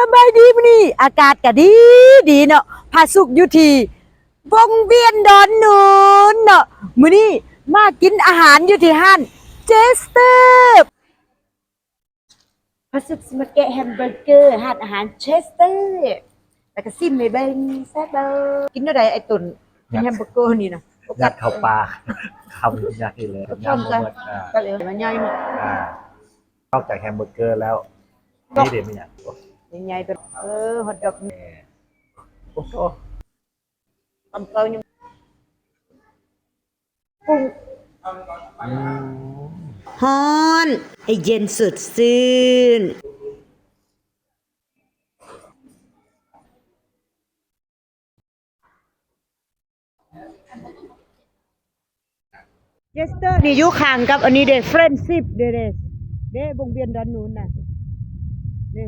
ສະບາຍດີ ມື້ນີ້ອາກາດກະດີດີເນາະ ພາສຸກຢູ່ທີ່ວົງວຽນດອນໜູນເນາະ ມື້ນີ້ມາກິນອາຫານຢູ່ທີ່ຮ້ານເຈສເຕີ ພາສຸກຊິມາແກະແຮມເບີເກີຮ້ານອາຫານເຈສເຕີ ແລ້ວກະຊິມໃຫ້ເບິ່ງ ແຊບບໍ່? ກິນແນວໃດອ້າຍຕຸນ? ແຮມເບີເກີນີ້ນະ ຍັດເຂົ້າປາກ ຄຳຍັດນີ້ເລີຍ ຍຳບໍ່ໝົດ ອ່າ ມັນໃຫຍ່ເນາະ ອ່າ ນອກຈາກແຮມເບີເກີແລ້ວ ນີ້ເດ ມີຫຍັງ? ໃຫຍ່ໆ ເປັນ ເອີ ຮອດດອກ ໂອ້ໂຫ ຕຳເກົາຍັງ ປຸງ ອືມ ຮ້ອນ ໃຫ້ເຢັນສົດຊື່ນ. ເຈສເຕີນີ້ຢູ່ຂ້າງກັບອັນນີ້ເດ້ ເຟຣນຊິບເດ້ ເດ້ ເດ້ ວົງວຽນດອນໜູນນະ ເດ້